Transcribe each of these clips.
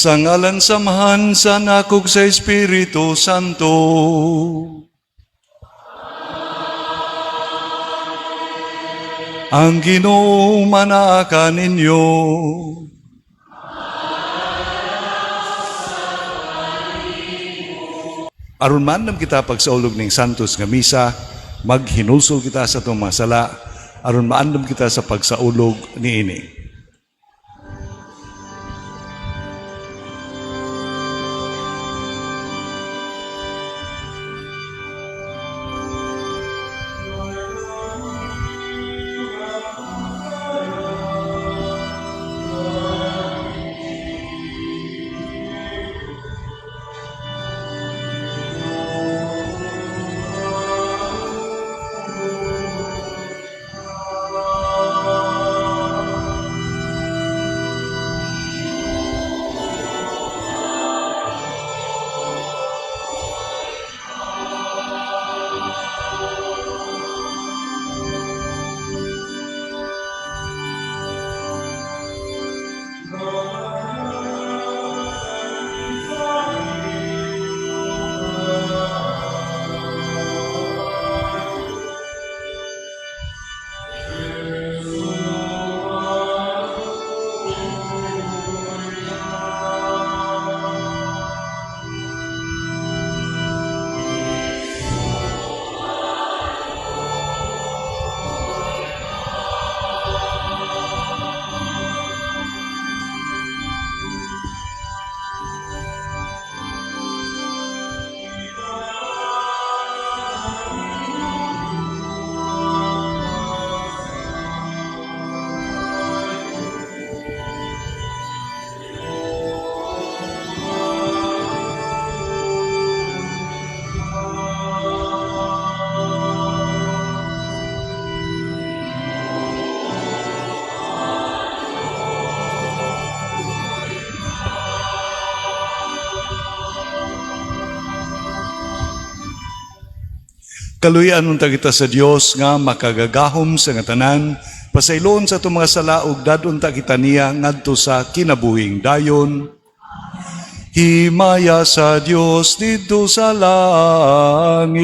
Sa ngalan sa Amahan, sa Anak ug sa Espiritu Santo. Ang Ginoo manaa kaninyo. Aron maandam kita pagsaulog ning Santos nga Misa, maghinulsol kita sa atong mga sala aron maandam kita sa pagsaulog niini. Kaluy-an unta kita sa Dios nga makagagahom sa nga tanan, pasayloon sa atong mga sala ug dad-on ta kita niya ngadto sa kinabuhing dayon. Himaya sa Dios didto sa langit.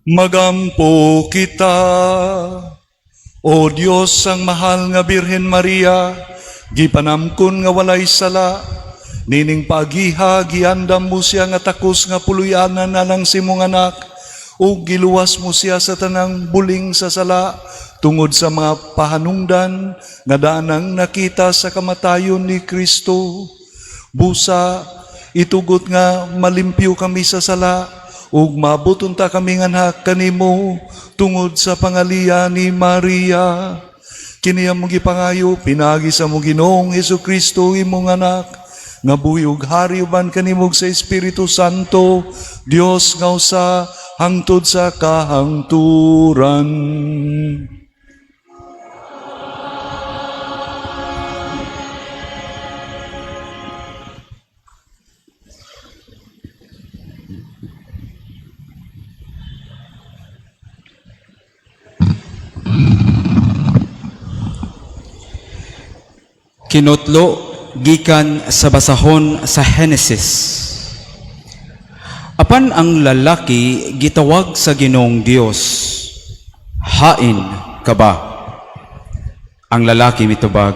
Magampo kita. O Dios, ang mahal nga Birhen Maria, gipanamkon nga walay sala, nining pagiha giandam mo siya nga takos nga puluyanan alang sa imong anak, ug giluwas mo siya sa tanang buling sa sala, tungod sa mga pahanungdan nga daanang nakita sa kamatayon ni Kristo. Busa, itugot nga malimpyo kami sa sala, ug maabot unta kami nganha kanimo tungod sa pangaliya ni Maria. Kini among gipangayo pinaagi sa among Ginoong Hesukristo, imong anak, nga buhi ug hari uban kanimo sa Espiritu Santo, Dios nga usa hangtod sa kahangturan. Kinutlo gikan sa basahon sa Henesis. Apan ang lalaki gitawag sa Ginoong Dios, "Hain ka ba?" Ang lalaki mitubag,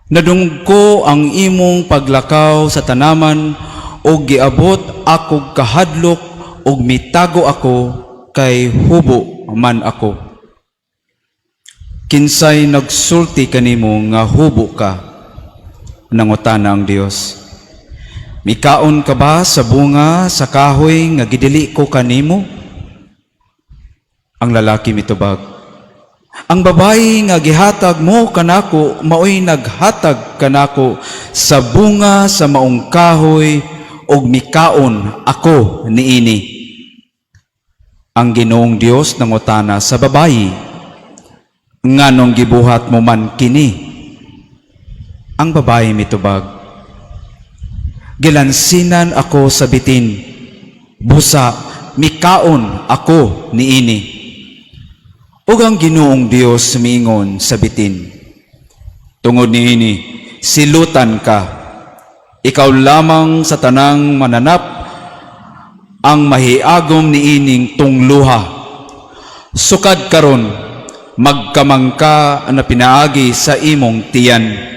"Nadungog ko ang imong paglakaw sa tanaman ug giabot akog kahadlok ug mitago ako kay hubo man ako." "Kinsay nagsulti kanimo nga hubo ka?" nangutana ang Dios. "Mikaon ka ba sa bunga sa kahoy nga gidili ko kanimo?" Ang lalaki mitubag, "Ang babayi nga gihatag mo kanako maoy naghatag kanako sa bunga sa maong kahoy ug mikaon ako niini." Ang Ginoong Dios nangutana sa babayi, "Nganong gibuhat mo man kini?" Ang babayi mitubag, "Gilansinan ako sa bitin, busa mikaon ako niini." Ug ang Ginoong Dios miingon sa bitin, "Tungod niini, silutan ka. Ikaw lamang sa tanang mananap ang mahiagom niining tungluha. Sukad karon, magkamang ka na pinaagi sa imong tiyan,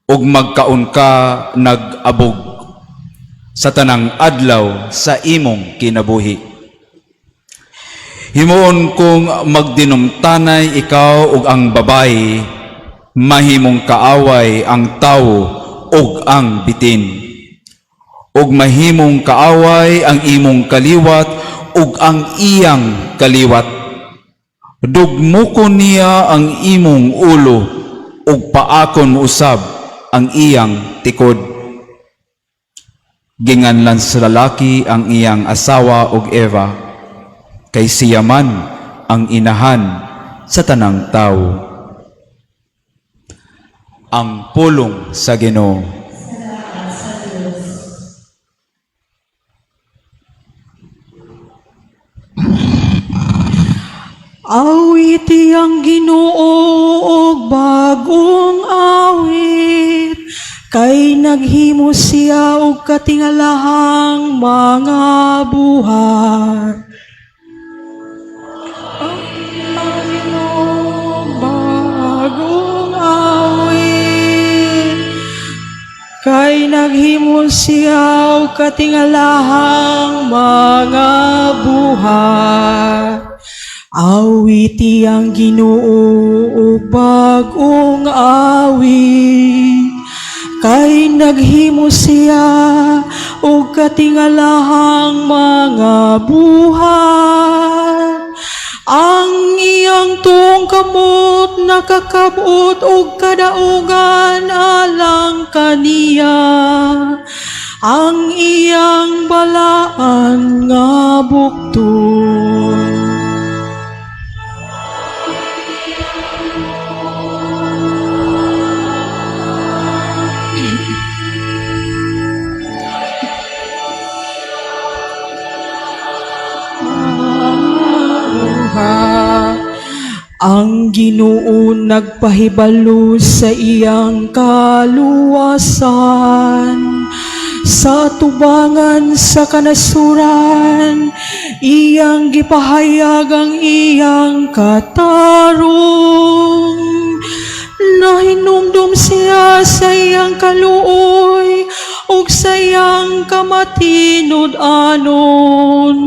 ug magkaon ka nag-abog sa tanang adlaw sa imong kinabuhi. Himuon kong magdinumtanay ikaw ug ang babayi, mahimong kaaway ang tawo ug ang bitin. Ug mahimong kaaway ang imong kaliwat ug ang iyang kaliwat. Dugmukon niya ang imong ulo ug paakon mo usab ang iyang tikod." Ginganlan sa lalaki ang iyang asawa og Eva, kay siya man ang inahan sa tanang tawo. Ang pulong sa Ginoo. Salamat sa Diyos. Awiti ang Ginoo og bag-ong awit, kay naghimo siya og katingalahang mga buhat. Ang Ginoo og bag-ong awit, kay naghimo siya og katingalahang mga buhat. Awiti ang Ginoo og bag-ong awit, kay naghimo siya og katingalahang mga buhat. Ang iyang tuong kamot nakakab-ot og kadaugan alang kaniya. Ang iyang balaan nga bukton. Buhat. Ang Ginoo nagpahibalo sa iyang kaluwasan sa tubangan sa kanasuran. Iyang gipahayag ang iyang katarong. Nahinumdum siya sa iyang kaluoy ug sa iyang kamatinud-anon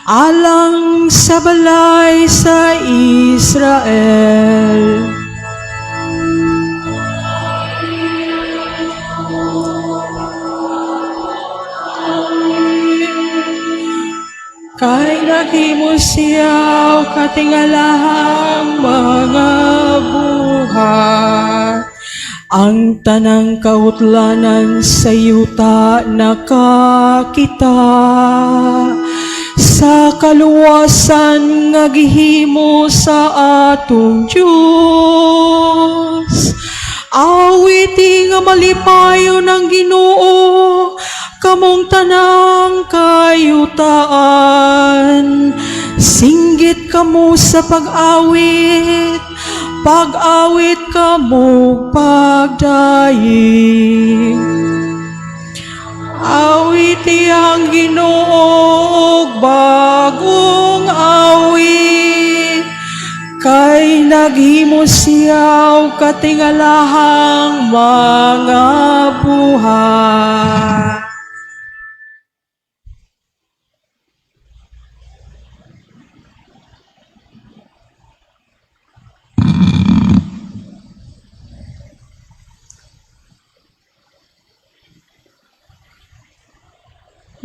alang sa balay sa Israel. Kay naghimo siya og katingalahang mga buhat. Ang tanang kautlanan sa yuta nakakita sa kaluwasan nga gihimo sa atong Diyos. Awiti nga malipayon ang Ginoo, kamong tanang kayutaan. Singgit kamo sa pag-awit, pag-awit kamo pagdaig. Awiti ang Ginoo og bagong awit, kay naghimo siya og katingalahang mga buhat.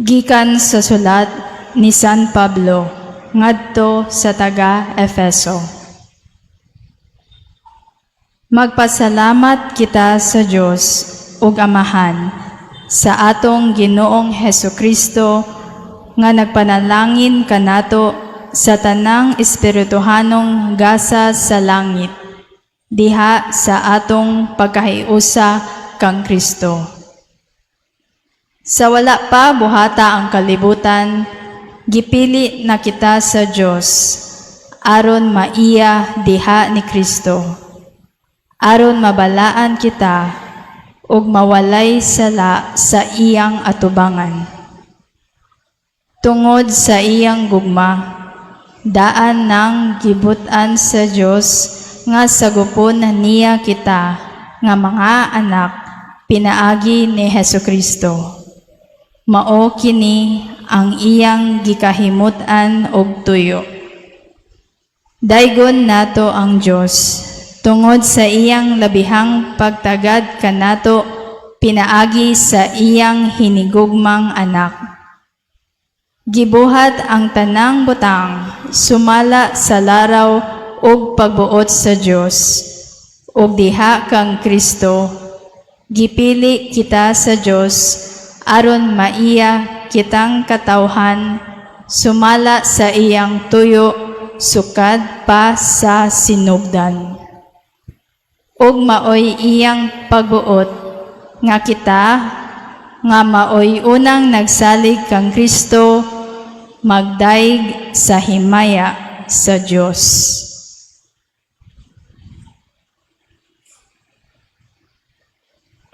Gikan sa sulat ni San Pablo ngadto sa taga Efeso. Magpasalamat kita sa Dios ug Amahan sa atong Ginoong Hesukristo nga nagpanalangin kanato sa tanang espirituhanong gasa sa langit diha sa atong pagkahiusa kang Kristo. Sa wala pa buhata ang kalibutan, gipili na kita sa Dios aron maiya diha ni Kristo. Aron mabalaan kita ug mawalay sala sa iyang atubangan. Tungod sa iyang gugma, daan nang gibut-an sa Dios nga sagupon niya kita nga mga anak pinaagi ni Hesukristo. Mao kini ang iyang gikahimut-an og tuyo. Daygon nato ang Dios tungod sa iyang labihang pagtagad kanato pinaagi sa iyang hinigugmang anak. Gibuhat ang tanang butang sumala sa laraw ug pagbuot sa Dios, ug diha kang Kristo gipili kita sa Dios aron maiya kitang katawhan sumala sa iyang tuyo sukad pa sa sinugdan. Ug maoy iyang pagbuot nga kita nga maoy unang nagsalig kang Kristo magdayeg sa himaya sa Dios.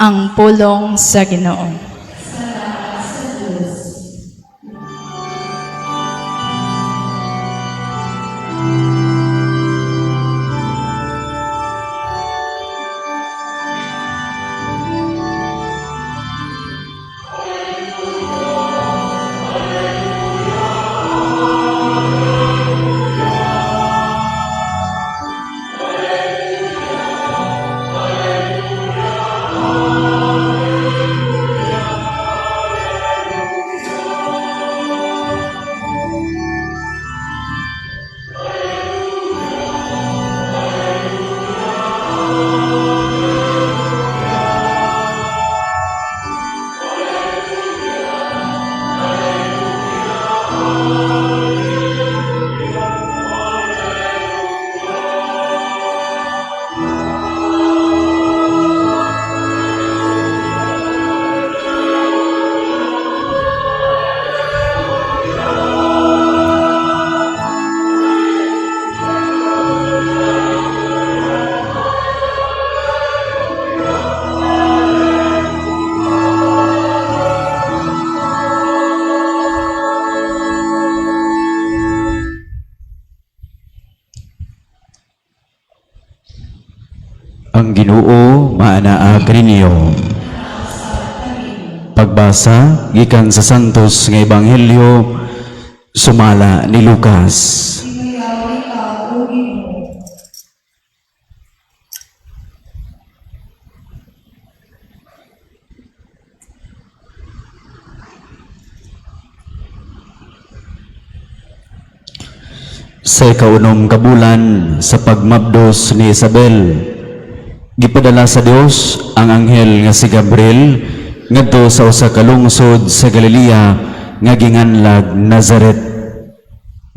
Ang pulong sa Ginoo. Ginoo maanaa kaninyo. Pagbasa gikan sa Santos nga Ebanghelyo sumala ni Lucas. Sa ikaunom ka bulan sa pagmabdos ni Isabel, gipadala sa Dios ang anghel nga si Gabriel ngadto sa usa ka lungsod sa Galilea nga ginganlag Nazaret.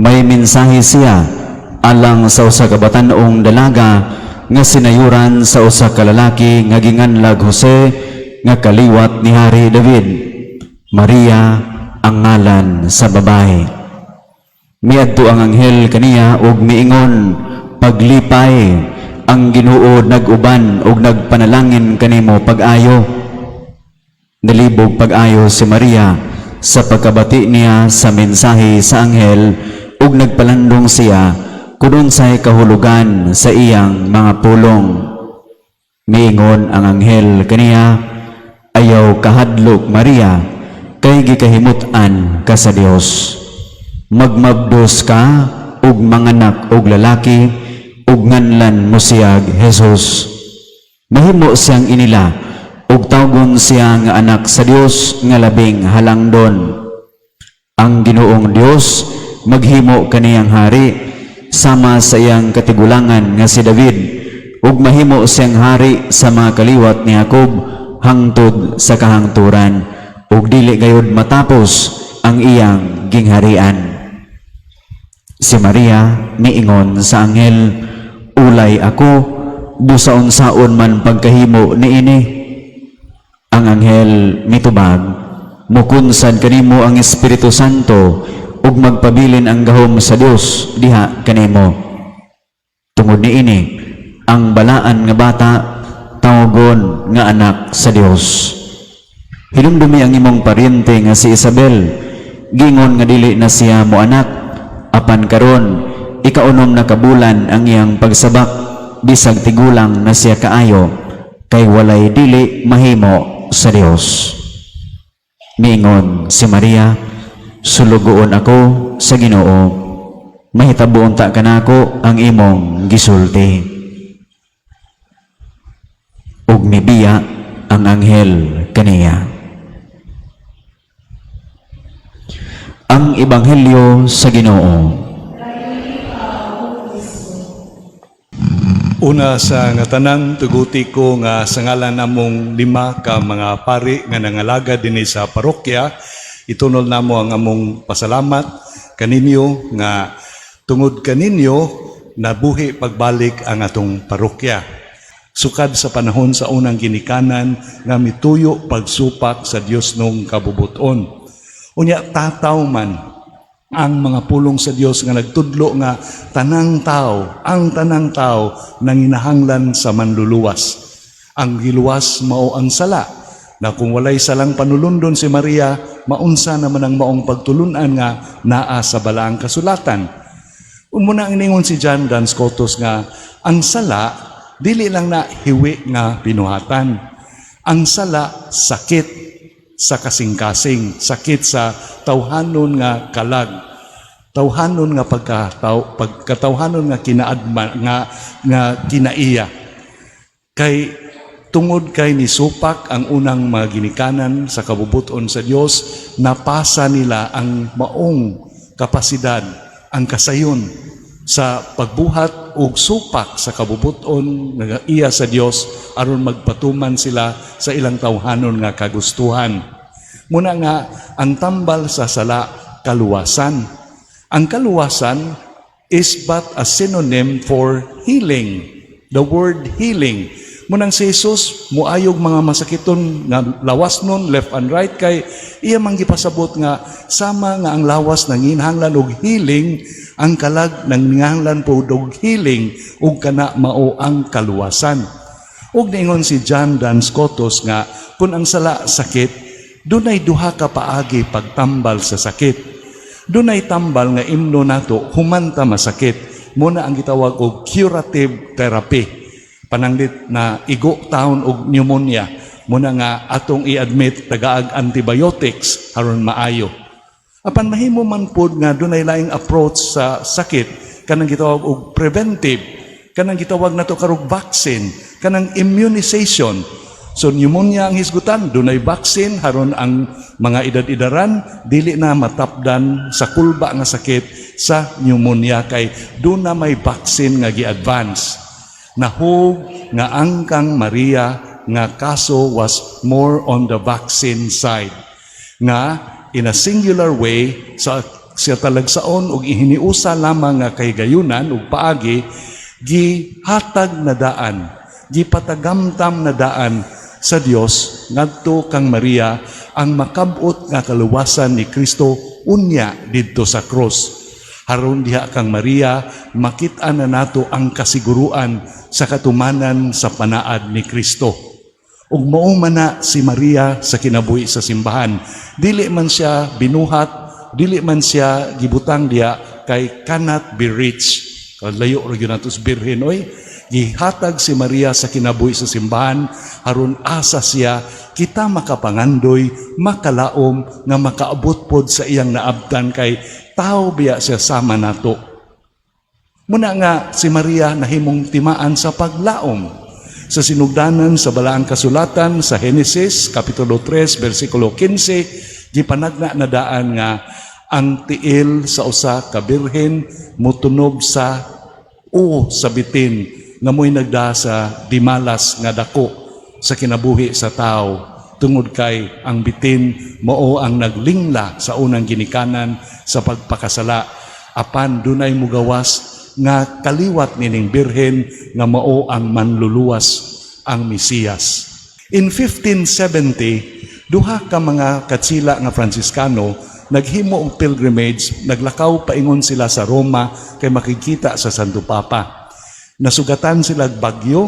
May mensahe siya alang sa usa ka batan-ong dalaga nga sinayuran sa usa ka lalaki nga ginganlag Jose nga kaliwat ni Hari David. Maria ang ngalan sa babae. Miadto ang anghel kaniya ug miingon, "Paglipay, ang Ginoo nag-uban ug nagpanalangin kanimo pag-ayo." Nalibog pag-ayo si Maria sa pagkabati niya sa mensahe sa anghel ug nagpalandong siya kun unsay kahulugan sa iyang mga pulong. Miingon ang anghel kaniya, "Ayaw kahadlok, Maria, kay gikahimut-an ka sa Dios. Magmabdos ka ug manganak og lalaki ug nganlan mo siyag Jesus. Mahimo siyang inila ug tawgon siya nga anak sa Dios nga labing halangdon. Ang Ginoong Dios maghimo kaniyang hari sama sa iyang katigulangan nga si David ug mahimo siyang hari sa mga kaliwat ni Jacob hangtod sa kahangturan ug dili gayud matapos ang iyang gingharian." Si Maria miingon sa anghel, "Ulay ako, busa unsaon man pagkahimo niini?" Ang anghel mitubag, "Mukunsad kanimo ang Espiritu Santo ug magpabilin ang gahom sa Dios diha kanimo. Tungod niini, ang balaan nga bata tawgon nga anak sa Dios. Hinumdumi ang imong paryente nga si Isabel, gingon nga dili na siya mo anak, apan karon ikaunom na kabulan ang iyang pagsabak, bisag tigulang na siya kaayo, kay walay dili mahimo sa Dios." Miingon si Maria, "Sulugoon ako sa Ginoo, mahitabo unta kanako ang imong gisulti." Ug mibiya ang anghel kaniya. Ang Ebanghelyo sa Ginoo. Una sa nga tanan, tuguti ko nga sa ngalan namong lima ka mga pari nga nangalaga dinhi sa parokya, itunol namo ang among pasalamat kaninyo nga tungod kaninyo nabuhi pagbalik ang atong parokya. Sukad sa panahon sa unang ginikanan nga mituyo pagsupak sa Dios nung kabubuton. Unya tataw man ang mga pulong sa Dios nga nagtudlo nga tanang tao, ang tanang tao nanginahanglan sa manluluwas. Ang giluwas mao ang sala, na kung walay salang panulundon si Maria, maunsa naman ang maong pagtulunan nga naa sa balaang kasulatan. Muna ang iningon si John Duns Scotus nga ang sala dili lang na hiwi nga binuhatan. Ang sala sakit sa kasing-kasing, sakit sa tawhanon nga kalag, tawhanon nga pagkataw, pagkatawhanon nga kinaadma nga kinaiya. Kay tungod kay nisupak ang unang mga ginikanan sa kabubuton sa Dios, napasa nila ang maong kapasidad, ang kasayon sa pagbuhat og supak sa kabubuton nga iya sa Dios aron magpatuman sila sa ilang tawhanon nga kagustuhan. Muna nga ang tambal sa sala, kaluwasan. Ang kaluwasan is but a synonym for healing. The word healing. Munang si Jesus muayog mga masakiton nga lawas nun left and right, kay iya man gipasabot nga sama nga ang lawas nanginahanglan og healing, ang kalag nanginahanglan pod og healing, ug kana mao ang kaluwasan. Ug niingon si John Duns Scotus nga kun ang sala sakit, dunay duha ka paagi pagtambal sa sakit. Dunay tambal nga imno nato humanta masakit. Muna ang gitawag og curative therapy. Pananglit na igo taon og pneumonia, muna nga atong i-admit, tagaag antibiotics aron maayo. Apan mahimo man pod nga dunay laing approach sa sakit, kanang gitawag og preventive, kanang gitawag nato karong vaccine, kanang immunization. So pneumonia ang hisgutan, dunay vaccine haron ang mga edad-edaran dili na matapdan sa kulba nga sakit sa pneumonia kay duna may vaccine nga gi-advance. Nahug nga ang kang Maria nga kaso was more on the vaccine side, nga in a singular way sa siya talagsaon og ihiniusa lamang nga kahigayunan ug paagi, gihatag na daan, gipatagamtam na daan sa Dios ngadto kang Maria ang makabot nga kaluwasan ni Kristo unya didto sa krus. Haron diha kang Maria makit-an na nato ang kasiguruan sa katumanan sa panaad ni Kristo. Ug mao man na si Maria sa kinabuhi sa simbahan. Dili man siya binuhat, dili man siya gibutang diha kay cannot be reached. Layo ra gyud nato sa birhen oy. Gihatag si Maria sa kinabuhi sa simbahan aron asa siya kita makapangandoy, makalaom nga makaabot pod sa iyang naabtan kay tao biya siya sama nato. Muna nga si Maria nahimong timaan sa paglaom. Sa sinugdanan sa Balaang Kasulatan sa Henesis Kapitulo 3 versikulo 15, gipanagna na daan nga ang tiil sa usa ka birhen motunob sa o sa bitin nga mo'y nagda sa dimalas nga dako sa kinabuhi sa tao, tungod kay ang bitin mao ang naglingla sa unang ginikanan sa pagpakasala, apan dunay mugawas nga kaliwat nining birhen nga mao ang manluluwas, ang Mesiyas. In 1570, duha ka mga katsila nga Fransiskano naghimo og pilgrimage, naglakaw paingon sila sa Roma kay makikita sa Santo Papa. Nasugatan sila og bagyo,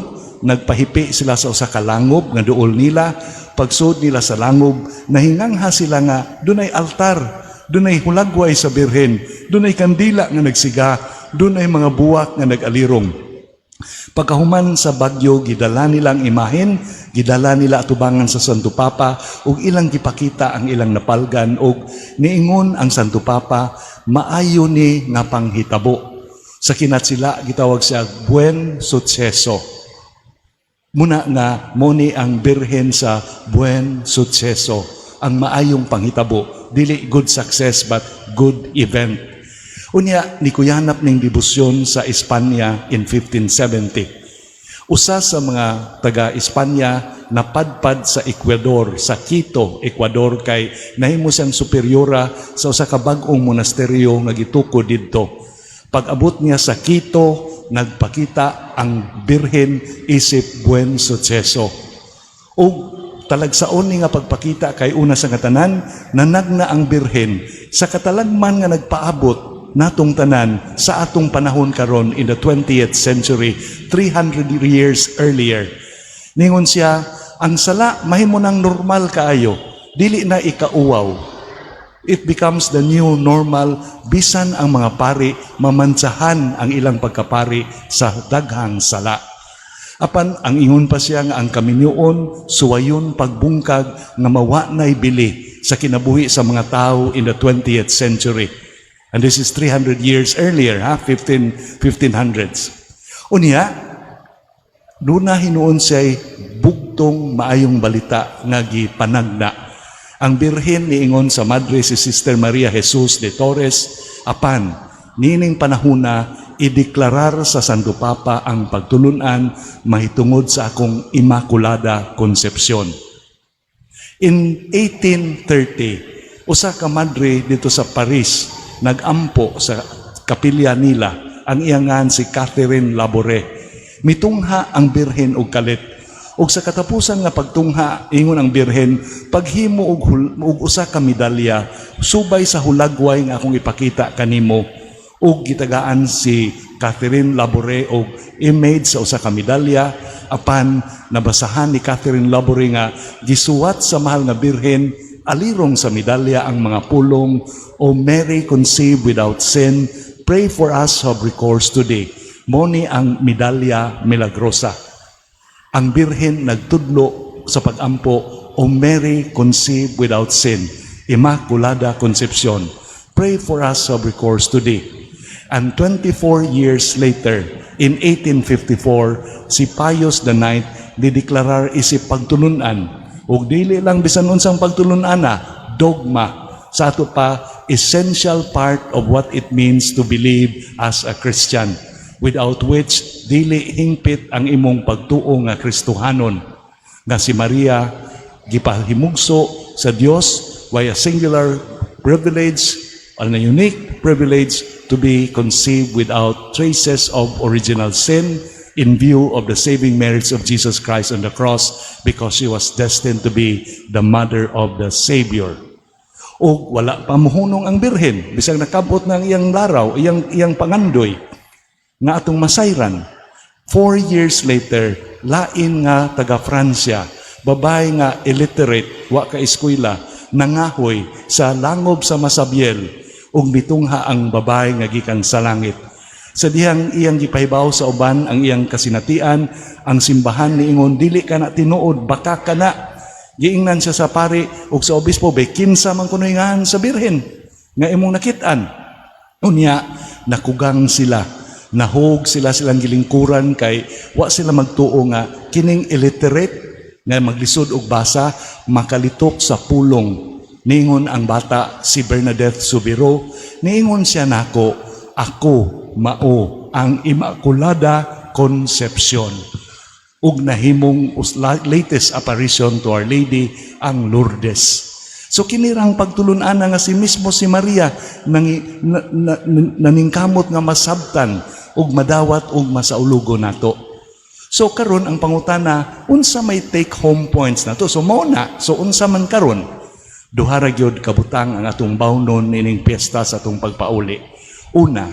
nagpahipi sila sa usa ka langob nga duol nila. Pagsud nila sa langob, nahingangha sila nga dunay altar, dunay hulagway sa birhen, dunay kandila nga nagsiga, dunay mga buwak nga nag-alirong. Pagkahuman sa bagyo, gidala nilang imahen, gidala nila atubangan sa Santo Papa ug ilang gipakita ang ilang napalgan, ug niingon ang Santo Papa, "Maayo ni nga panghitabo." Sa kinatsila gitawag siya buen suceso. Muna nga mo ni ang birhen sa buen suceso, ang maayong panghitabo, dili good success but good event. Unya ni kuyanap ning debosyon sa Espanya in 1570. Usa sa mga taga-Espanya napadpad sa Ecuador, sa Quito, Ecuador, kay nahimo siyang superiora sa usa ka bag-ong monasteryo nga gitukod didto. Pag-abot niya sa Quito, nagpakita ang Birhen isip buen suceso. Ug talagsaon ni nga pagpakita kay una sa katanan, nanagna ang Birhen sa katalagman nga nagpaabot natong tanan sa atong panahon karon in the 20th century, 300 years earlier. Ningon siya, ang sala mahimo nang normal kaayo, dili na ikauwaw. It becomes the new normal, bisan ang mga pari mamantsahan ang ilang pagkapari sa daghang sala. Apan ang ingon pa siya nga ang kaminyoon suwayon pagbungkag nga mawa na'y bili sa kinabuhi sa mga tao in the 20th century. And this is 300 years earlier, ha? 15, 1500s. Unya, duna hinuon siya'y bugtong maayong balita nga gipanagna. Ang birhen niingon sa madre, si Sister Maria Jesus de Torres, apan nining panahuna ideklarar sa Santo Papa ang pagtulunan mahitungod sa akong Immaculada Concepcion. In 1830, usa ka madre dito sa Paris nagampo sa kapilya nila, ang iyang ngalan si Catherine Labore. Mitungha ang birhen og kalit. Og sa katapusan nga pagtungha, ingon ang birhen, "Paghimo og usa ka medalya subay sa hulagway nga akong ipakita kanimo." Ug gitagaan si Catherine Labore og image sa usa ka medalya, apan nabasahan ni Catherine Labore nga gisuwat sa mahal nga birhen alirong sa medalya ang mga pulong, "O Mary conceived without sin, pray for us who have recourse to thee." Mo ni ang medalya milagrosa. Ang Birhen nagtudlo sa pagampo, "O Mary conceived without sin, Immaculada Concepcion, pray for us of recourse to thee." And 24 years later, in 1854, si Pius IX dideklarar isip pagtulunan. Ug dili lang bisan unsang pagtulunan na, dogma sa ato pa, essential part of what it means to believe as a Christian, without which dili hingpit ang imong pagtuo nga Kristohanon, nga si Maria gipahimugso sa Dios by a singular privilege and a unique privilege to be conceived without traces of original sin in view of the saving merits of Jesus Christ on the cross, because she was destined to be the mother of the Savior. O wala pa muhunong ang Birhen, bisag nakabot ng iyang laraw, iyang pangandoy, nga atong masayran. 4 years later, lain nga taga Francia, babae nga illiterate, wa ka eskwela, nangahoy sa langob sa Massabielle, ug mitungha ang babae nga gikan sa langit. Sa dihang iyang gipahibaw sa uban ang iyang kasinatian, ang simbahan niingon, "Dili ka na tinuod, baka ka na." Giingnan siya sa pari ug sa obispo, "Bay kinsa man kunoy ngahan sa Birhen nga imong nakit-an?" Unya nakugang sila, nahog sila silang gilingkuran kay wa sila magtuo nga kining illiterate nga maglisod og basa makalitok sa pulong. Niingon ang bata, si Bernadette Soubirous, niingon siya nako, "Ako mao ang Immaculada Concepcion." Ug nahimong latest apparition to Our Lady ang Lourdes. So kinirang pagtulunan nga si mismo si Maria naningkamot nga masabtan ug madawat ug masaulugo nato. So karon ang pangutana, unsa may take home points nato? So mao na, so unsa man karon? Duha ra gyud kabutang ang atong bawnon nining piyesta sa atong pagpauli. Una,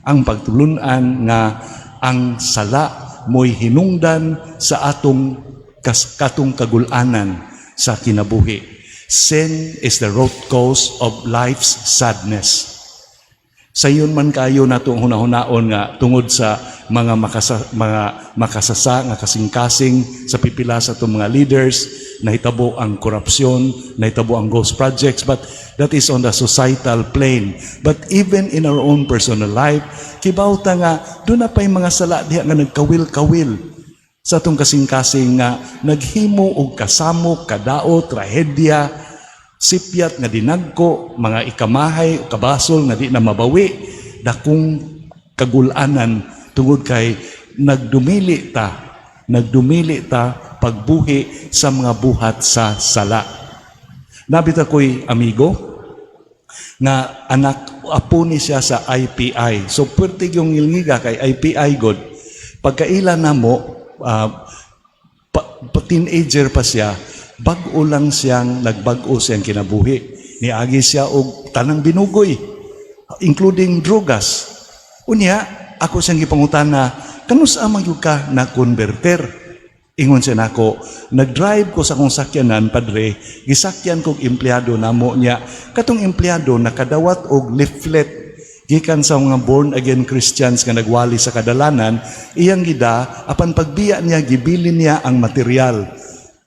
ang pagtulunan nga ang sala mo'y hinungdan sa atong katong kagulanan sa kinabuhi. Sin is the root cause of life's sadness. Sayon man kayo nato ang hunahunaon nga tungod sa mga makasasa nga kasing-kasing sa pipila sa atong mga leaders, nahitabo ang korupsyon, nahitabo ang ghost projects, but that is on the societal plane. But even in our own personal life, kibaw ta nga duna pay mga sala diha nga nagkawil-kawil sa atong kasing-kasing nga naghimo og kasamok, kadaot, trahedya, sipyat nga dinagko, mga ikamahay o kabasol nga di na mabawi, dakong kagulanan tungod kay nagdumili ta pagbuhi sa mga buhat sa sala. Nabit ako'y amigo nga anak, apo ni siya sa IPI. So pwerte yung ngilngiga kay IPI god. Pagkaila namo, pa teenager pa siya, bag-o lang siyang nagbag-o siyang kinabuhi. Niagi siya og tanang binugoy, including drogas. Unya, ako siyang gipangutana, "Kanus-a man gyud ka na converter?" Ingon siya nako, "Nag-drive ko sa akong sakyanan, Padre, gisakyan kog empleyado namo niya. Katong empleyado nakadawat og leaflet gikan sa mga born again Christians nga nagwali sa kadalanan, iyang gida, apan pagbiya niya, gibilin niya ang material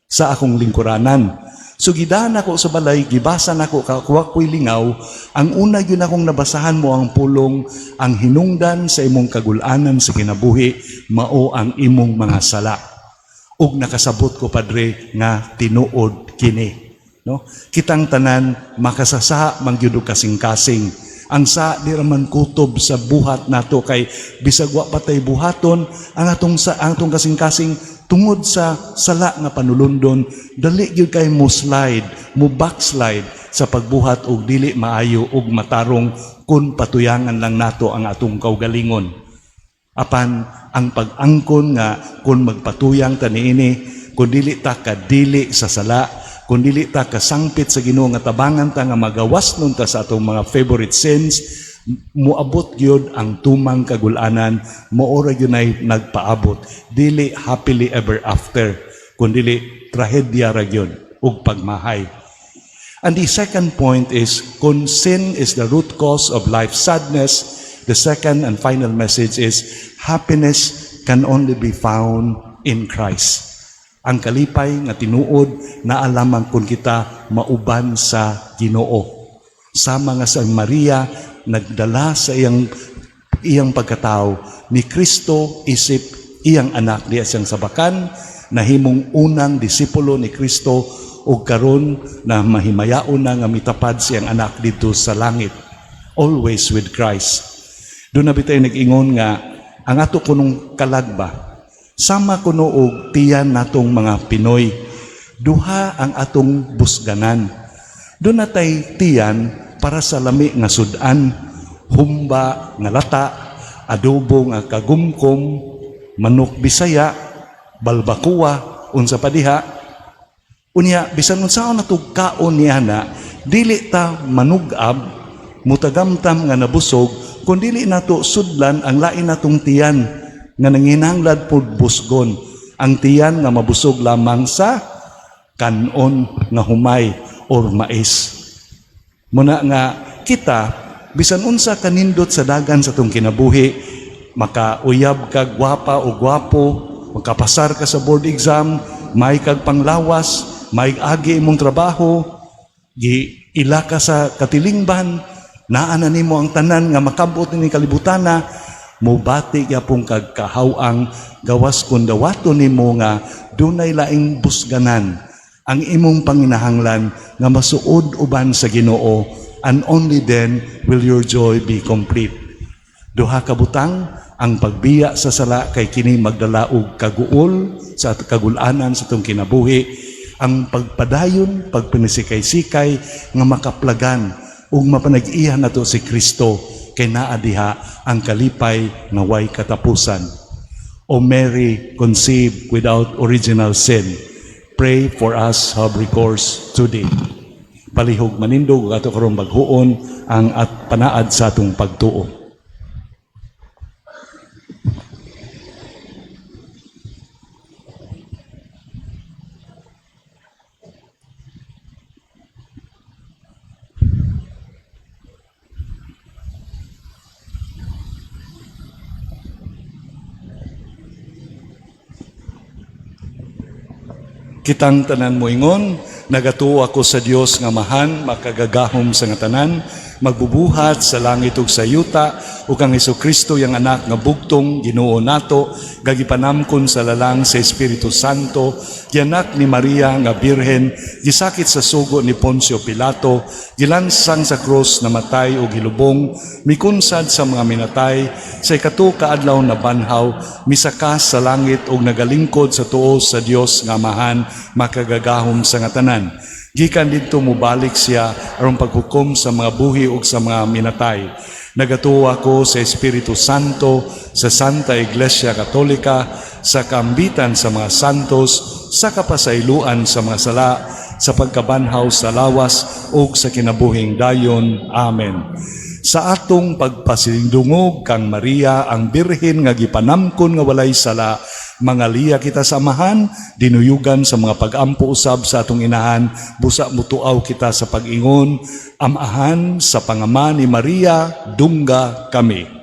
sa akong lingkuranan. So gidaan ako sa balay, gibasa nako kakuha ko'y lingaw, ang una yun akong nabasahan mo ang pulong, ang hinungdan sa imong kagulanan sa kinabuhi, mao ang imong mga sala. Ug nakasabot ko, Padre, nga tinuod kini." No? Kitang tanan makasasa man gyud og kasing-kasing. Ang sa di ra man kutob sa buhat nato kay bisag wa pa tay buhaton ang atong sa ang atong kasing-kasing tungod sa sala nga panulundon, dali gyud kay mo slide, mo backslide sa pagbuhat og dili maayo ug matarong kun patuyangan lang nato ang atong kaugalingon. Apan ang pag-angkon nga kung magpatuyang ta niini, kung dili ta kadili sa sala, kung dili ta kasangpit sa Ginoo nga tabangan ta nga magawas nun ta sa atong mga favorite sins, muabot gyud ang tumang kagulanan, mao ra gyud ay nagpaabot. Dili happily ever after, kun dili trahedya ra gyud ug pagmahay. And the second point is, kung sin is the root cause of life's sadness, the second and final message is, happiness can only be found in Christ. Ang kalipay nga tinuod naa lamang kung kita mauban sa Ginoo. Sama nga sa Maria nagdala sa iyang iyang pagkatao ni Kristo isip iyang anak diya siyang sabakan, nahimong unang disipulo ni Kristo ug karon na mahimayaon na nga mitapad siyang anak didto sa langit, always with Christ. Doon na bitay nag-ingon nga ang ato kunong kalagba sama kuno og tiyan natong mga Pinoy. Duha ang atong busganan. Doon natay tiyan para sa lami nga sudan, humba nga lata, adobo nga kagumkom, manok Bisaya, balbakuwa, unsa pa diha. Unya bisan unsaon nato kaon niya na, dili ta manugab, mutagamtam nga nabusog, kun dili nato sudlan ang lain natong tiyan nga nanginahanglan pod busgon. Ang tiyan nga mabusog lamang sa kanon nga humay or mais. Muna nga kita bisan unsa kanindot sa dagan sa atong kinabuhi, makauyab ka gwapa o gwapo, makapasar ka sa board exam, may kag panglawas, may agi imong trabaho, gi ila ka sa katilingban, naa na nimo ang tanan nga makabot ni kalibutana, mubati gyapon kag kahawang gawas kun dawaton nimo nga dunay laing busganan ang imong panginahanglan nga masuod uban sa Ginoo, and only then will your joy be complete. Duha ka butang ang pagbiya sa sala kay kini magdala og kaguol sa kagulanan sa atong kinabuhi, ang pagpadayon, pagpinisikay-sikay nga makaplagan ug mapanag-iya nato si Kristo kay naa diha ang kalipay nga way katapusan. O Mary, conceived without original sin, pray for us have recourse to thee. Palihog manindog ug ato karong baghuon ang at panaad sa atong pagtuo. Kitang tanan moingon, nagatuo ako sa Dios nga Amahan, makagagahom sa nga tanan, magbubuhat sa langit ug sa yuta, ug ang Hesukristo iyang anak nga bugtong Ginoo nato, gagipanamkon sa lalang sa Espiritu Santo, gianak ni Maria nga Birhen, gisakit sa sugo ni Poncio Pilato, gilansang sa krus, namatay ug gilubong, mikunsad sa mga minatay, sa ikatuo ka adlaw nabanhaw, misaka sa langit ug nagalingkod sa tuo sa Dios nga Amahan, makagagahom sa nga tanan. Gikan didto mobalik siya aron paghukom sa mga buhi ug sa mga minatay. Nagatuo ako sa Espiritu Santo, sa Santa Iglesia Katolika, sa kaambitan sa mga santos, sa kapasayloan sa mga sala, sa pagkabanhaw sa lawas ug sa kinabuhing dayon. Amen. Sa atong pagpasilindungog kang Maria, ang Birhen nga gipanamkon nga walay sala, mangaliya kita sa Amahan, dinuyugan sa mga pag-ampo usab sa atong inahan, busa mutuaw kita sa pag-ingon, Amahan, sa pangama ni Maria, dungga kami.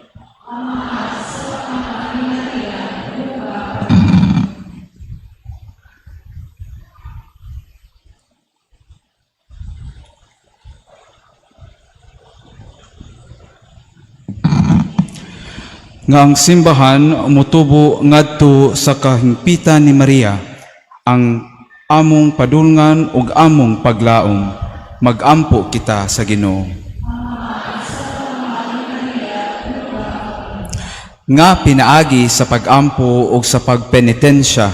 Nga ang simbahan mutubo ngadto sa kahimpitan ni Maria, ang among padulngan ug among paglaom, magampo kita sa Ginoo. Nga pinaagi sa pagampo ug sa pagpenitensya,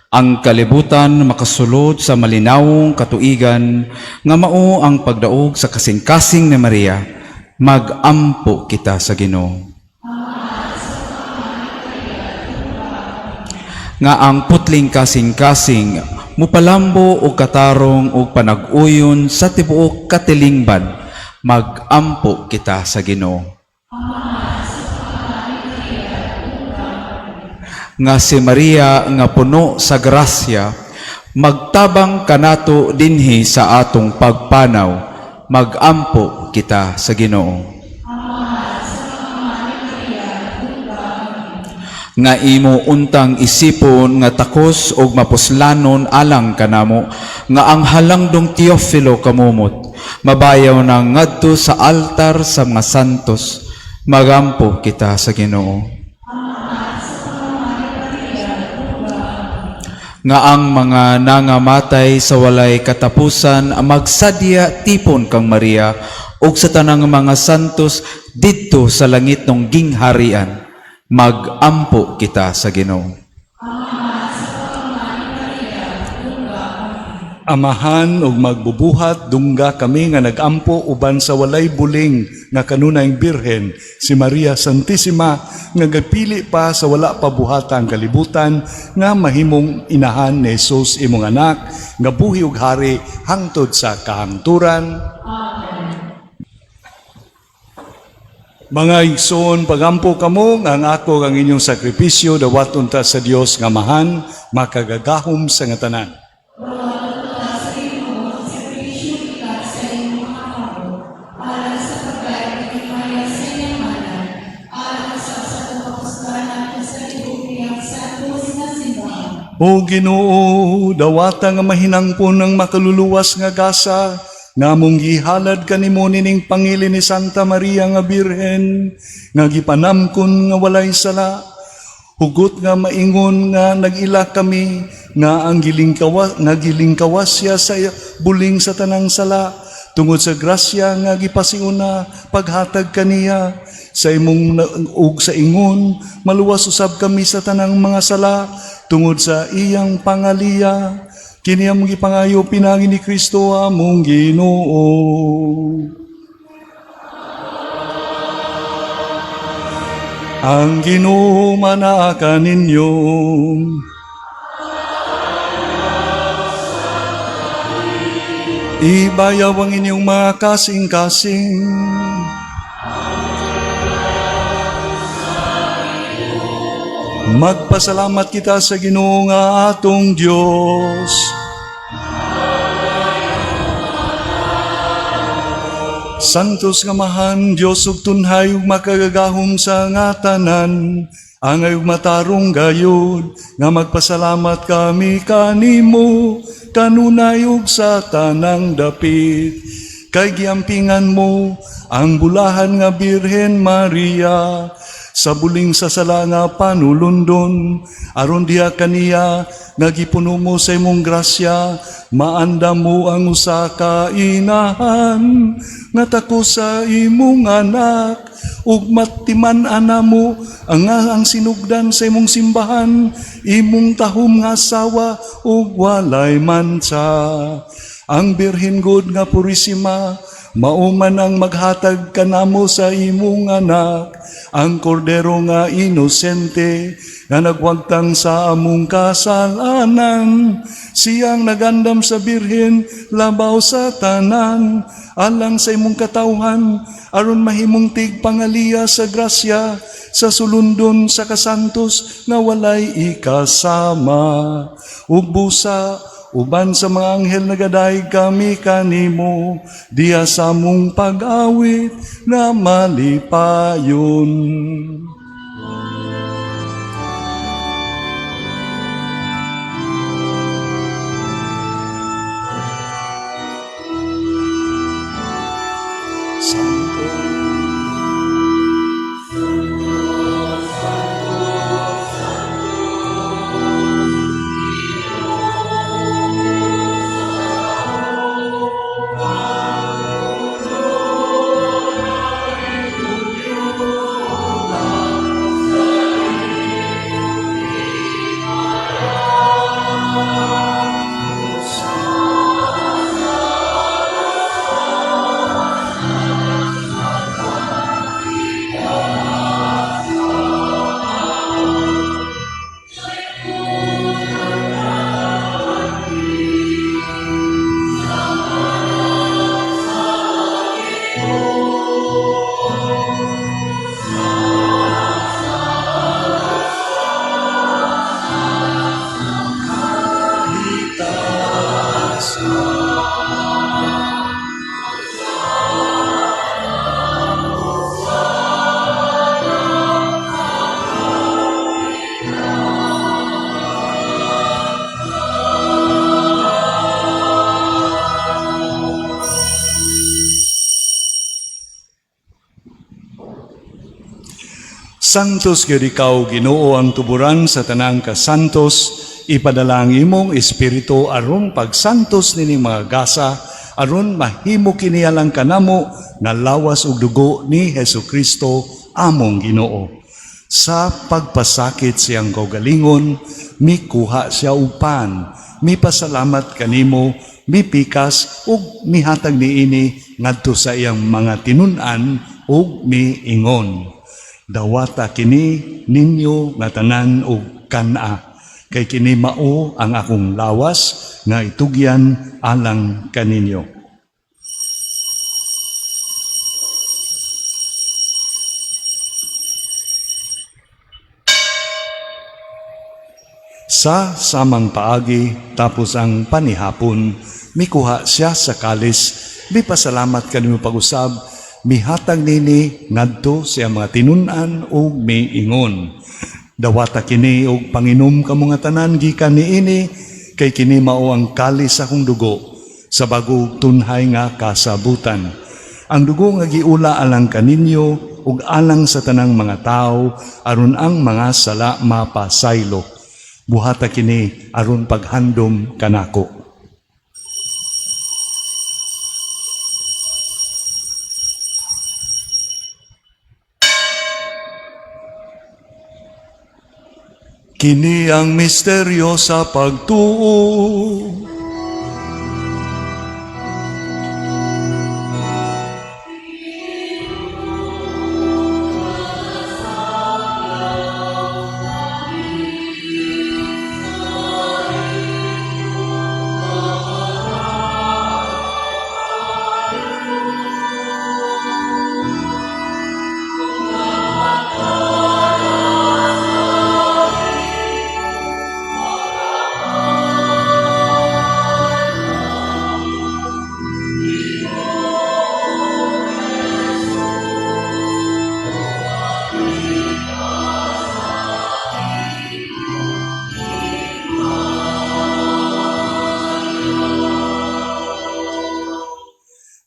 ang kalibutan makasulod sa malinawong katuigan nga mao ang pagdaog sa kasing-kasing ni Maria, magampo kita sa Ginoo. Nga ang putling kasing-kasing mupalambo og katarong og panag-uyon sa tibuok katilingban, magampo kita sa Ginoo. Nga si Maria nga puno sa grasya magtabang kanato dinhi sa atong pagpanaw, magampo kita sa Ginoo. Nga imo untang isipon nga takos og mapuslanon alang kanamo, nga ang halangdong Teofilo kamumot mabayaw na ngadto sa altar sa mga santos. Magampo kita sa Ginoo. Nga ang mga nangamatay sa walay katapusan magsadya tipon kang Maria ug sa tanang mga santos didto sa langit ng gingharian. Magampo kita sa Ginoo. Amahan ug magbubuhat, dungga kami nga nagampo uban sa walay buling nga kanunayng birhen si Maria Santissima, nga gapili pa sa wala pa buhata ang kalibutan nga mahimong inahan ni Jesus imong anak nga buhi ug hari hangtod sa kahangturan. Mga igsoon, pagampo kamo nga ang ako ang inyong sakripisyo dawaton ta sa Dios nga Amahan makagagahom sa nga tanan. O Ginoo, dawata nga mahinangpon ng makaluluwas nga gasa, nga among gihalad kanimo nining pangili ni Santa Maria nga Birhen, nga gipanamkon nga walay sala. Hugot nga maingon nga nag-ila kami, nga ang gilingkawa, nga gilingkawas siya sa buling sa tanang sala, tungod sa grasya nga gipasiuna paghatag kaniya sa imong ug sa ingon maluwas usab kami sa tanang mga sala tungod sa iyang pangaliya. Kini among gipangayo pinaagi ni Kristo among Ginoo. Ang Ginoo manaa kaninyo. Ibayaw ang inyong mga kasing-kasing. Magpasalamat kita sa Ginoo nga atong Dios. Santos nga Amahan, Dios ug tunhay ug makagagahom sa nga tanan, angay ug matarong gayud nga magpasalamat kami kanimo kanunay ug sa tanang dapit. Kay giampingan mo ang bulahan nga Birhen Maria sa buling sa sala nga panulundon, aron diha kaniya nga gipuno mo sa imong grasya, maandam mo ang usa ka inahan nga tako sa imong anak, ug matiman-ana mo ang sinugdan sa imong simbahan, imong tahom nga asawa ug walay mansa. Ang Birhen God nga Purisima, mauman ang maghatag kanamo sa imong anak, ang kordero nga inosente, nga nagwagtang sa among kasalanan, siyang nagandam sa Birhen, labaw sa tanan, alang sa imong katawhan, aron mahimong tigpangaliya sa grasya, sa sulundon sa kasantos nga walay ikasama. Ug busa, uban sa mga anghel nagadayeg kami kanimo, diha sa among pag-awit na malipayon. Santo. Santos gyud ikaw, Ginoo, ang tuburan sa tanang kasantos, ipadala ang imong espiritu aron pagsantos nining mga gasa, aron mahimo kini alang kanamo nga lawas ug dugo ni Hesus Kristo among Ginoo. Sa pagpasakit siyang kaugalingon, mikuha siya og pan, mipasalamat kanimo, mipikas ug mihatag niini ngadto sa iyang mga tinun-an ug miingon. Dawata kini ninyo nga tanan og kan-a, kay kini mao ang akong lawas nga itugyan alang kaninyo. Sa samang paagi, tapos ang panihapon, mikuha siya sa kalis, mipasalamat kanimo pag-usab, mihatag nini ngadto sa mga tinun-an ug miingon. Dawata kini og panginom kamo nga tanan gikan niini, kay kini mao ang kalis sa akong dugo sa bagong tunhay nga kasabutan. Ang dugo nga giula alang kaninyo ug alang sa tanang mga tawo aron ang mga sala mapasaylo. Buhata kini aron paghandom kanako. Kini ang misteryo sa pagtuo.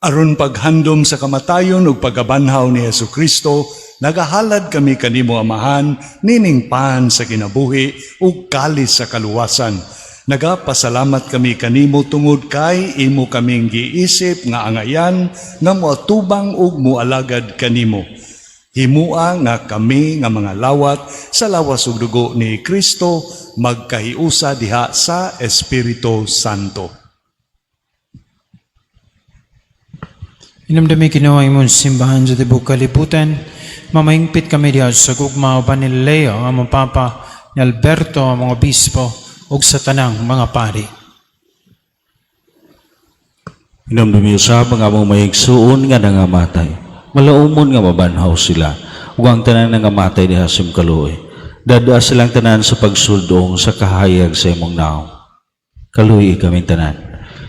Aron paghandom sa kamatayon ug pagkabanhaw ni Hesus Kristo, nagahalad kami kanimo Amahan nining pan sa kinabuhi ug kalis sa kaluwasan. Nagapasalamat kami kanimo tungod kay imo kaming giisip nga angayan nga moatubang ug moalagad kanimo. Himua nga kami nga mga lawat sa lawas ug dugo ni Kristo magkahiusa diha sa Espiritu Santo. Hinumdumi Ginoo ang imong simbahan sa tibuok kalibutan. Mamahingpit kami diha sa gugma uban ni Leo, ang among Papa, ni Alberto, ang mga obispo, ug sa tanang mga pari. Hinumdumi usab ang among mahigsuon nga nangamatay. Malaumon nga mabanhaw sila, ug ang tanan nangamatay diha sa imong kaluoy. Dad-a silang tanan sa pagsuldong sa kahayag sa imong nawong. Kaluoyi kaming tanan.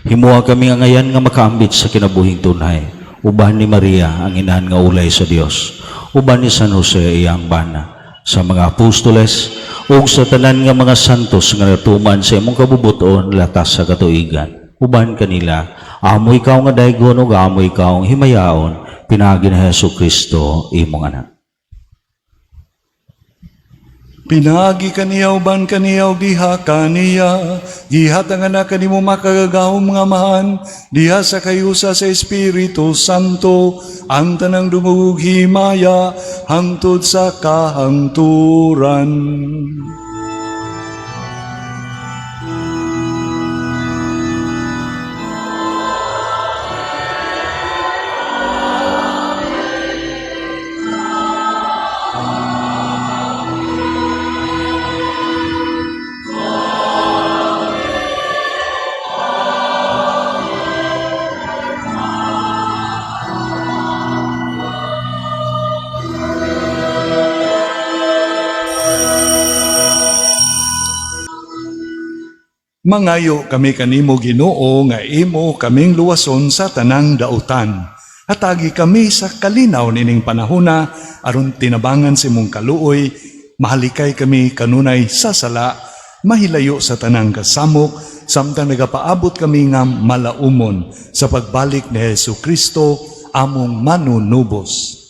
Himua kami angayan nga makaambit sa kinabuhing tunhay. Uban ni Maria ang inahan nga ulay sa Dios. Uban ni San Jose iyang bana. Sa mga apostoles ug sa tanan nga mga santos nga natuman sa imong kabubuton latas sa katuigan. Uban kanila, amo ikaw nga daygon ug amo ikaw ang himayaon pinaagi ni Hesus Kristo imong anak. Pinaagi kaniya uban kaniya ug diha kaniya, gihatangan na kanimo makagagahom nga Amahan, diha sa kahiusa sa Espiritu Santo, ang tanang dungog himaya hangtod sa kahangturan. Mangayo kami kanimo Ginoo nga imo kaming luwason sa tanang dautan. Hatagi kami sa kalinaw nining panahona aron tinabangan sa imong kaluoy, mahalikay kami kanunay sa sala, mahilayo sa tanang kasamok, samtang nagapaabot kami nga malaumon sa pagbalik ni Hesus Kristo among manunubos.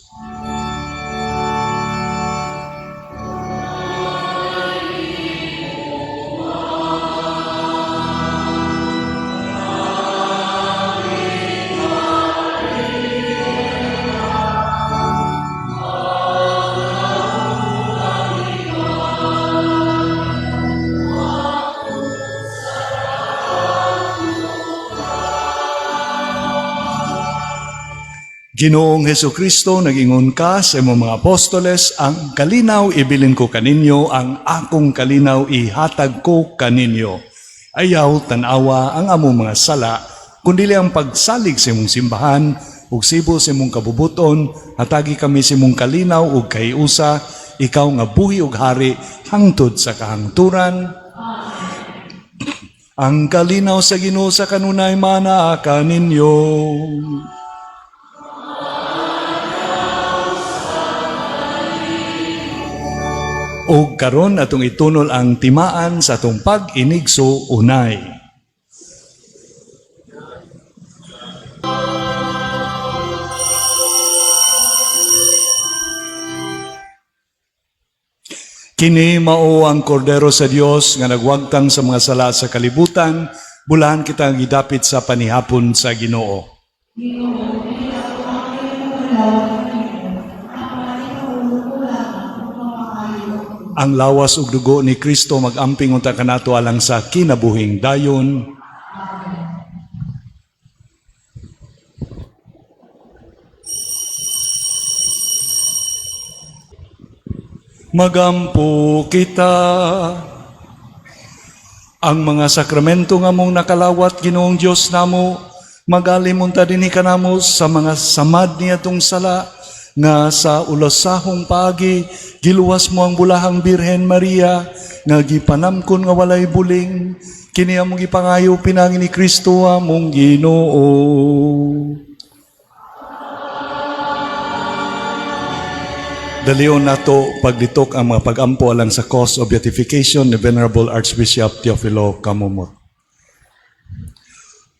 Ginoong Heso Kristo, nag-ingon ka sa imong mga apostoles, ang kalinaw ibilin ko kaninyo, ang akong kalinaw ihatag ko kaninyo. Ayaw tanawa ang among mga sala, kundili ang pagsalig sa imong simbahan, ug sibo sa imong kabubuton, hatagi kami sa imong kalinaw ug kahiusa, ikaw nga buhi ug hari hangtod sa kahangturan. Ang kalinaw sa Ginoo sa kanunay manaa kaninyo. Og karon atong itunol ang timaan sa atong pag-inigso unay. Kini mao ang kordero sa Dios nga nagwagtang sa mga sala sa kalibutan, bulahan kita ang gidapit sa panihapon sa Ginoo. Ang lawas ug dugo ni Kristo magamping unta kanato alang sa kinabuhing dayon. Magampo kita. Ang mga sakramento nga mong nakalawat, Ginoong Dios namo, magalim unta dinhi kanamo sa mga samad niya tong sala nga sa ulasahong paagi giluwas mo ang bulahang Birhen Maria nga gipanamkon nga walay buling. Kini among gipangayo pinaagi ni Kristo among Ginoo. Dalion nato paglitok ang mga pagampo alang sa cause of beatification ni Venerable Archbishop Teofilo Camomot.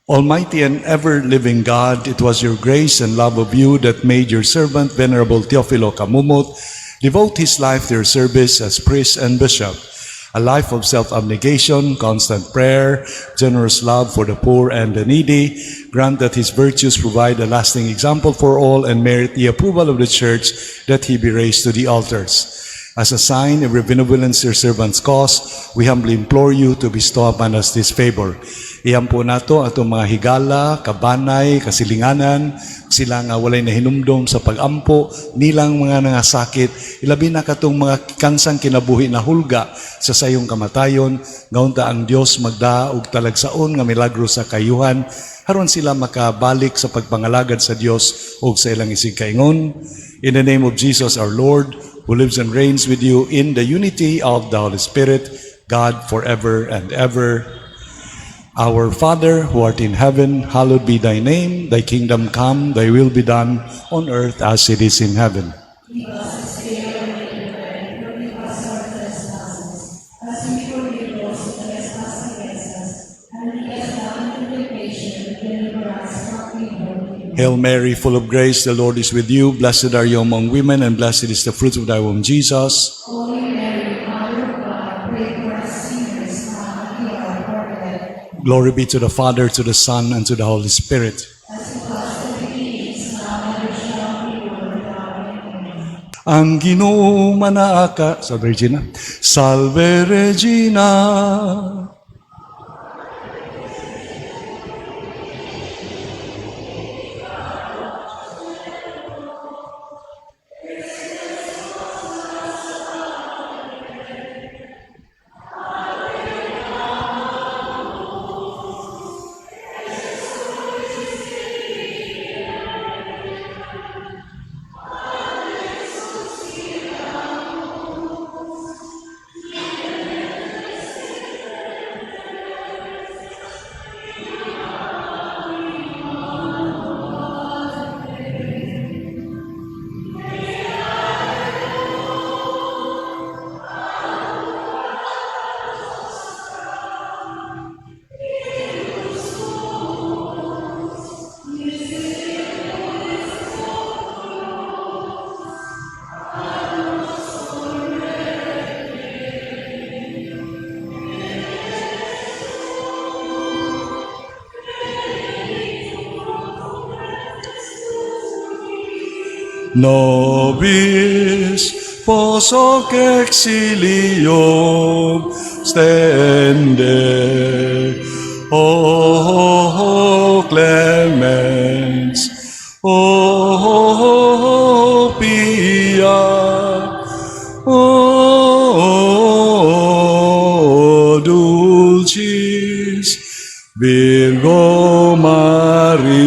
Almighty and ever-living God, it was your grace and love of you that made your servant, Venerable Teofilo Camomot, devote his life to your service as priest and bishop. A life of self-abnegation, constant prayer, generous love for the poor and the needy. Grant that his virtues provide a lasting example for all and merit the approval of the Church that he be raised to the altars. As a sign of your benevolence to your servant's cause, we humbly implore you to bestow upon us this favor. Iampo nato atong mga higala, kabanay, kasilinganan, sila nga walay nahinumdom sa pagampo, nilang mga nangasakit, ilabi na katong mga kansang kinabuhi na hulga sa sayong kamatayon, ngaunta ang Dios magdaa og talagsaon nga milagro sa kayuhan, aron sila makabalik sa pagpangalagad sa Dios ug sa ilang isigkaingon. In the name of Jesus our Lord, who lives and reigns with you in the unity of the Holy Spirit, God forever and ever. Our Father, who art in heaven, hallowed be thy name. Thy kingdom come, thy will be done on earth as it is in heaven. Give us this day our daily bread, forgive us our trespasses, as we forgive those who trespass against us. And lead us not into temptation, but deliver us from evil. Amen. Hail Mary, full of grace, the Lord is with you. Blessed are you among women, and blessed is the fruit of thy womb, Jesus. Holy Mary, Mother of God, pray for us sinners, now and at the hour of our death. Glory be to the Father, to the Son, and to the Holy Spirit. As it was in the beginning, is now, and ever shall be, world without end. Amen. Ang Ginoo manaa ka. Salve Regina. Salve Regina. Nobis post hoc exilium stende. O clemens, O pia, O dulcis Virgo Maria.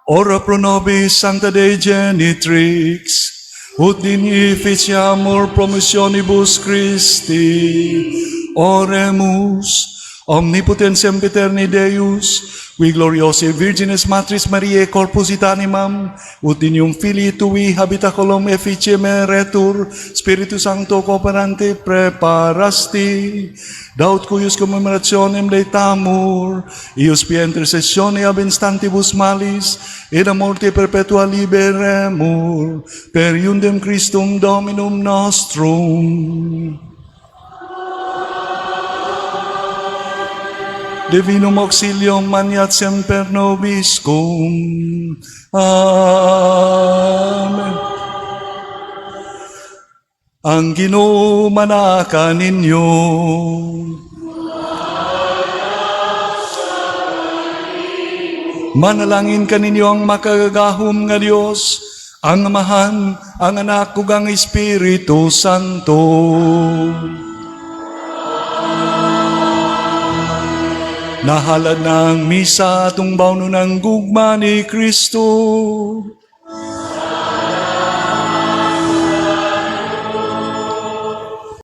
Ora pro nobis, Sancta Dei Genitrix, ut digni efficiamur promissionibus Christi. Oremus. Omnipotens sempiterni Deus, qui gloriosae Virginis Matris Mariae corpus et animam, ut dignum Filii Tui habitaculum efficimeretur, Spiritu Sancto cooperante preparasti, da ut cuius commemorationem laetamur, eius pia intercessione ab instantibus malis, et a morte perpetua liberemur, per eundem Christum Dominum nostrum. Divinum auxilium maneat semper nobiscum. Amen. Ang Ginoo manaa kaninyo. Manalangin kaninyo ang makagagahom nga Dios, ang Amahan, ang Anak ug ang Espiritu Santo. Nahalad na ang misa, atong bawnon ang gugma ni Kristo.